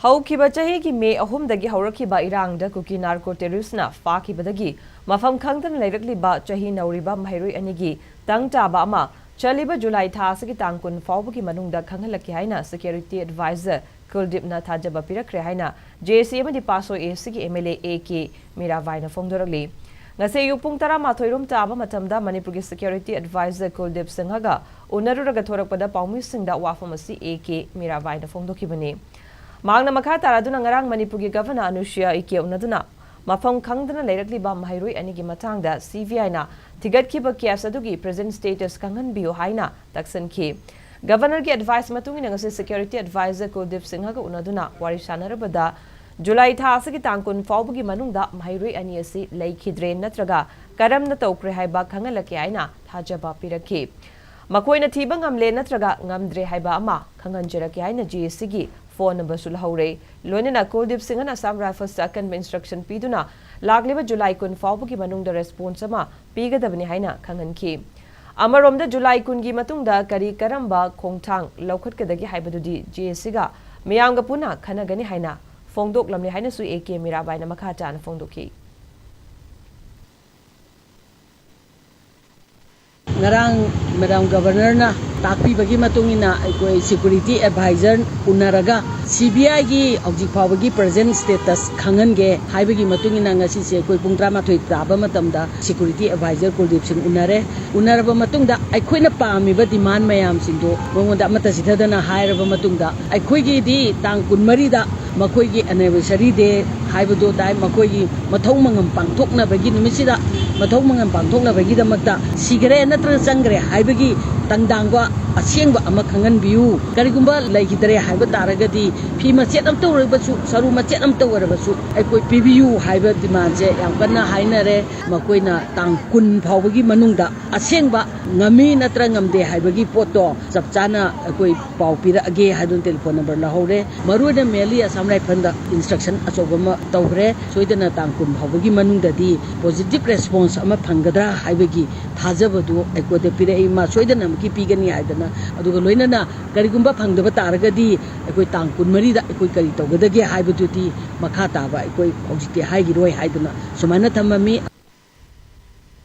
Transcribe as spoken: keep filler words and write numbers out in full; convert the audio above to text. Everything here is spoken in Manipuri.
ꯍꯧꯈꯤꯕ ꯆꯍꯤꯒꯤ ꯃꯦ ꯑꯍꯨꯝꯗꯒꯤ ꯍꯧꯔꯛꯈꯤꯕ ꯏꯔꯥꯡꯗ ꯀꯨꯀꯤ ꯅꯥꯔꯀꯣ ꯇꯦꯔꯣꯔꯤꯁꯅ ꯐꯥꯈꯤꯕꯗꯒꯤ ꯃꯐꯝ ꯈꯪꯗꯅ ꯂꯩꯔꯛꯂꯤꯕ ꯆꯍꯤ ꯅꯧꯔꯤꯕ ꯃꯍꯩꯔꯣꯏ ꯑꯅꯤꯒꯤ ꯇꯪ ꯇꯥꯕ ꯑꯃ ꯆꯠꯂꯤꯕ ꯖꯨꯂꯥꯏ ꯊꯥ ꯑꯁꯤꯒꯤ ꯇꯥꯡ ꯀꯨꯟ ꯐꯥꯎꯕꯒꯤ ꯃꯅꯨꯡꯗ ꯈꯪꯍꯜꯂꯛꯀꯦ ꯍꯥꯏꯅ ꯁꯦꯀ꯭ꯌꯨꯔꯤꯇꯤ ꯑꯦꯗꯚꯥꯏꯖꯔ ꯀꯨꯜꯗꯤꯞꯅ ꯊꯥꯖꯕ ꯄꯤꯔꯛꯈ꯭ꯔꯦ ꯍꯥꯏꯅ ꯖꯦ ꯑꯦ ꯁꯤ ꯑꯃꯗꯤ ꯄꯥꯁꯣ ꯑꯦ ꯁꯤꯒꯤ M L A A K ꯃꯤꯔꯥꯕꯥꯏꯅ ꯐꯣꯡꯗꯣꯔꯛꯂꯤ꯫ ꯉꯁꯤ ꯑꯌꯨꯛ ꯄꯨꯡ ꯇꯔꯥꯃꯥꯊꯣꯏ ꯔꯣꯝ ꯇꯥꯕ ꯃꯇꯝꯗ ꯃꯅꯤꯄꯨꯔꯒꯤ ꯁꯦꯀ꯭ꯌꯨꯔꯤꯇꯤ ꯑꯦꯗꯚꯥꯏꯖꯔ ꯀꯨꯜꯗꯤꯞ ꯁꯤꯡꯍꯒ ꯎꯅꯔꯨꯔꯒ ꯊꯣꯔꯛꯄꯗ ꯄꯥꯎꯃꯤꯁꯤꯡꯗ ꯋꯥꯐꯝ ꯑꯁꯤ ꯑꯦ ꯀꯦ ꯃꯤꯔꯥꯕꯥꯏꯅ ꯐꯣꯡꯗꯣꯛꯈꯤꯕꯅꯤ꯫ ꯃꯍꯥꯛꯅ ꯃꯈꯥ ꯇꯥꯔꯗꯨꯅ ꯉꯔꯥꯡ ꯃꯅꯤꯄꯨꯔꯒꯤ ꯒꯚꯔꯅꯔ ꯑꯅꯨꯁꯨꯏꯌꯥ ꯎꯏꯀꯦ ꯎꯅꯗꯨꯅ ꯃꯐꯝ ꯈꯪꯗꯅ ꯂꯩꯔꯛꯂꯤꯕ ꯃꯍꯩꯔꯣꯏ ꯑꯅꯤꯒꯤ ꯃꯇꯥꯡꯗ ꯁꯤ ꯕꯤ ꯑꯥꯏꯅ ꯊꯤꯒꯠꯈꯤꯕ ꯀꯦꯁ ꯑꯗꯨꯒꯤ ꯄ꯭ꯔꯦꯖꯦꯟ ꯁ꯭ꯇꯦꯇꯁ ꯈꯪꯍꯟꯕꯤꯌꯨ ꯍꯥꯏꯅ ꯇꯛꯁꯤꯟꯈꯤ꯫ ꯒꯚꯔꯅꯔꯒꯤ ꯑꯦꯗꯚꯥꯏꯁ ꯃꯇꯨꯡ ꯏꯟꯅ ꯉꯁꯤ ꯁꯦꯀ꯭ꯌꯨꯔꯤꯇꯤ ꯑꯦꯗꯚꯥꯏꯖꯔ ꯀꯨꯜꯗꯤꯞ ꯁꯤꯡꯍꯒ ꯎꯅꯗꯨꯅ ꯋꯥꯔꯤ ꯁꯥꯟꯅꯔꯕꯗ ꯖꯨꯂꯥꯏ ꯊꯥ ꯑꯁꯤꯒꯤ ꯇꯥꯡ ꯀꯨꯟ ꯐꯥꯎꯕꯒꯤ ꯃꯅꯨꯡꯗ ꯃꯍꯩꯔꯣꯏ ꯑꯅꯤ ꯑꯁꯤ ꯂꯩꯈꯤꯗ꯭ꯔꯦ ꯅꯠꯇ꯭ꯔꯒ ꯀꯔꯝꯅ ꯇꯧꯈ꯭ꯔꯦ ꯍꯥꯏꯕ ꯈꯪꯍꯜꯂꯛꯀꯦ ꯍꯥꯏꯅ ꯊꯥꯖꯕ ꯄꯤꯔꯛꯈꯤ꯫ ꯃꯈꯣꯏꯅ ꯊꯤꯕ ꯉꯝꯂꯦ ꯅꯠꯇ꯭ꯔꯒ ꯉꯝꯗ꯭ꯔꯦ ꯍꯥꯏꯕ ꯑꯃ ꯈꯪꯍꯟꯖꯔꯛꯀꯦ ꯍꯥꯏꯅ ꯖꯦ ꯑꯦ ꯁꯤꯒꯤ ꯐꯣꯟ ꯅꯝꯕꯔꯁꯨ ꯂꯧꯍꯧꯔꯦ꯫ ꯂꯣꯏꯅꯅ ꯀꯨꯜꯗꯤꯞ ꯁꯤꯡꯍꯅ ꯑꯁꯥꯝ ꯔꯥꯏꯐꯜꯁꯇ ꯑꯀꯟꯕ ꯏꯟꯁꯇ꯭ꯔꯛꯁꯟ ꯄꯤꯗꯨꯅ ꯂꯥꯛꯂꯤꯕ ꯖꯨꯂꯥꯏ ꯀꯨꯟ ꯐꯥꯎꯕꯒꯤ ꯃꯅꯨꯡꯗ ꯔꯦꯁꯄꯣꯟꯁ ꯑꯃ ꯄꯤꯒꯗꯕꯅꯤ ꯍꯥꯏꯅ ꯈꯪꯍꯟꯈꯤ꯫ ꯑꯃꯔꯣꯝꯗ ꯖꯨꯂꯥꯏ ꯀꯨꯟꯒꯤ ꯃꯇꯨꯡꯗ ꯀꯔꯤ ꯀꯔꯝꯕ ꯈꯣꯡꯊꯥꯡ ꯂꯧꯈꯠꯀꯗꯒꯦ ꯍꯥꯏꯕꯗꯨꯗꯤ ꯖꯦ ꯑꯦ ꯁꯤꯒ ꯃꯤꯌꯥꯝꯒ ꯄꯨꯟꯅ ꯈꯟꯅꯒꯅꯤ ꯍꯥꯏꯅ ꯐꯣꯡꯗꯣꯛꯂꯝꯂꯦ ꯍꯥꯏꯅꯁꯨ ꯑꯦ ꯀꯦ ꯃꯤꯔꯥꯕꯥꯏꯅ ꯃꯈꯥ ꯇꯥꯅ ꯐꯣꯡꯗꯣꯛꯈꯤ꯫ ꯉꯔꯥꯡ ꯃꯦꯗꯥꯝ ꯒꯕꯔꯅꯔꯅ ꯇꯥꯛꯄꯤꯕꯒꯤ ꯃꯇꯨꯡ ꯏꯟꯅ ꯑꯩꯈꯣꯏ ꯁꯦꯀ꯭ꯌꯨꯔꯤꯇꯤ ꯑꯦꯗꯚꯥꯏꯖꯔ ꯎꯅꯔꯒ ꯁꯤ ꯕꯤ ꯑꯥꯏꯒꯤ ꯍꯧꯖꯤꯛ ꯐꯥꯎꯕꯒꯤ ꯄ꯭ꯔꯖꯦꯟ ꯁ꯭ꯇꯦꯇꯁ ꯈꯪꯍꯟꯒꯦ ꯍꯥꯏꯕꯒꯤ ꯃꯇꯨꯡ ꯏꯟꯅ ꯉꯁꯤꯁꯦ ꯑꯩꯈꯣꯏ ꯄꯨꯡ ꯇꯔꯥꯃꯥꯊꯣꯏ ꯇꯥꯕ ꯃꯇꯝꯗ ꯁꯦꯀ꯭ꯌꯨꯔꯤꯇꯤ ꯑꯦꯗꯚꯥꯏꯖꯔ ꯀꯨꯜꯗꯤꯞ ꯁꯤꯡ ꯎꯅꯔꯦ꯫ ꯎꯅꯔꯕ ꯃꯇꯨꯡꯗ ꯑꯩꯈꯣꯏꯅ ꯄꯥꯝꯃꯤꯕ ꯗꯤꯃꯥꯟ ꯃꯌꯥꯝꯁꯤꯡꯗꯣ ꯃꯉꯣꯟꯗ ꯑꯃꯠꯇ ꯆꯤꯊꯗꯅ ꯍꯥꯏꯔꯕ ꯃꯇꯨꯡꯗ ꯑꯩꯈꯣꯏꯒꯤꯗꯤ ꯇꯥꯡ ꯀꯨꯟꯃꯔꯤꯗ ꯃꯈꯣꯏꯒꯤ ꯑꯦꯅꯤꯚꯔꯁꯔꯤ ꯗꯦ ꯍꯥꯏꯕꯗꯣ ꯇꯥꯏ, ꯃꯈꯣꯏꯒꯤ ꯃꯊꯧ ꯃꯉꯝ ꯄꯥꯡꯊꯣꯛꯅꯕꯒꯤ ꯅꯨꯃꯤꯠꯁꯤꯗ ꯃꯊꯧ ꯃꯉꯝ ꯄꯥꯡꯊꯣꯛꯅꯕꯒꯤꯗꯃꯛꯇ ꯁꯤꯈꯔꯦ ꯅꯠꯇ꯭ꯔꯒ ꯆꯪꯈ꯭ꯔꯦ ꯍꯥꯏꯕꯒꯤ ꯇꯥꯡꯗꯥꯡꯕ ꯑꯁꯦꯡꯕ ꯑꯃ ꯈꯪꯍꯟꯕꯤꯌꯨ꯫ ꯀꯔꯤꯒꯨꯝꯕ ꯂꯩꯈꯤꯗ꯭ꯔꯦ ꯍꯥꯏꯕ ꯇꯥꯔꯒꯗꯤ ꯐꯤ ꯃꯆꯦꯠ ꯑꯃꯇ ꯑꯣꯏꯔꯕꯁꯨ, ꯁꯔꯨ ꯃꯆꯦꯠ ꯑꯃꯇ ꯑꯣꯏꯔꯕꯁꯨ ꯑꯩꯈꯣꯏ ꯄꯤꯕꯤꯌꯨ ꯍꯥꯏꯕ ꯗꯤꯃꯥꯟꯁꯦ ꯌꯥꯝ ꯀꯟꯅ ꯍꯥꯏꯅꯔꯦ꯫ ꯃꯈꯣꯏꯅ ꯇꯥꯡ ꯀꯨꯟ ꯐꯥꯎꯕꯒꯤ ꯃꯅꯨꯡꯗ ꯑꯁꯦꯡꯕ ꯉꯝꯃꯤ ꯅꯠꯇ꯭ꯔ ꯉꯝꯗꯦ ꯍꯥꯏꯕꯒꯤ ꯄꯣꯠꯇꯣ ꯆꯞ ꯆꯥꯅ ꯑꯩꯈꯣꯏ ꯄꯥꯎ ꯄꯤꯔꯛꯑꯒꯦ ꯍꯥꯏꯗꯨꯅ ꯇꯦꯂꯤꯐꯣꯟ ꯅꯝꯕꯔ ꯂꯧꯍꯧꯔꯦ꯫ ꯃꯔꯨꯑꯣꯏꯅ ꯃꯦꯟꯂꯤ ꯑꯁꯥꯝ ꯔꯥꯏꯐꯜꯗ ꯏꯟꯁꯇ꯭ꯔꯛꯁꯟ ꯑꯆꯧꯕ ꯑꯃ ꯇꯧꯈ꯭ꯔꯦ꯫ ꯁꯣꯏꯗꯅ ꯇꯥꯡ ꯀꯨꯟ ꯐꯥꯎꯕꯒꯤ ꯃꯅꯨꯡꯗꯗꯤ ꯄꯣꯖꯤꯇꯤꯚ ꯔꯦꯁꯄꯣꯟꯁ ꯑꯃ ꯐꯪꯒꯗ꯭ꯔꯥ ꯍꯥꯏꯕꯒꯤ ꯊꯥꯖꯕꯗꯨ ꯑꯩꯈꯣꯏꯗ ꯄꯤꯔꯛꯏ꯫ ꯃꯥ ꯁꯣꯏꯗꯅꯃꯛꯀꯤ ꯄꯤꯒꯅꯤ ꯍꯥꯏꯗꯅ ꯑꯗꯨꯒ ꯂꯣꯏꯅꯅ ꯀꯔꯤꯒꯨꯝꯕ ꯐꯪꯗꯕ ꯇꯥꯔꯒꯗꯤ ꯑꯩꯈꯣꯏ ꯇꯥꯡ ꯀꯨꯟꯃꯔꯤꯗ ꯑꯩꯈꯣꯏ ꯀꯔꯤ ꯇꯧꯒꯗꯒꯦ ꯍꯥꯏꯕꯗꯨꯗꯤ ꯃꯈꯥ ꯇꯥꯕ ꯑꯩꯈꯣꯏ ꯍꯧꯖꯤꯛꯇꯤ ꯍꯥꯏꯈꯤꯔꯣꯏ ꯍꯥꯏꯗꯨꯅ ꯁꯨꯃꯥꯏꯅ ꯊꯝꯃꯝꯃꯤ꯫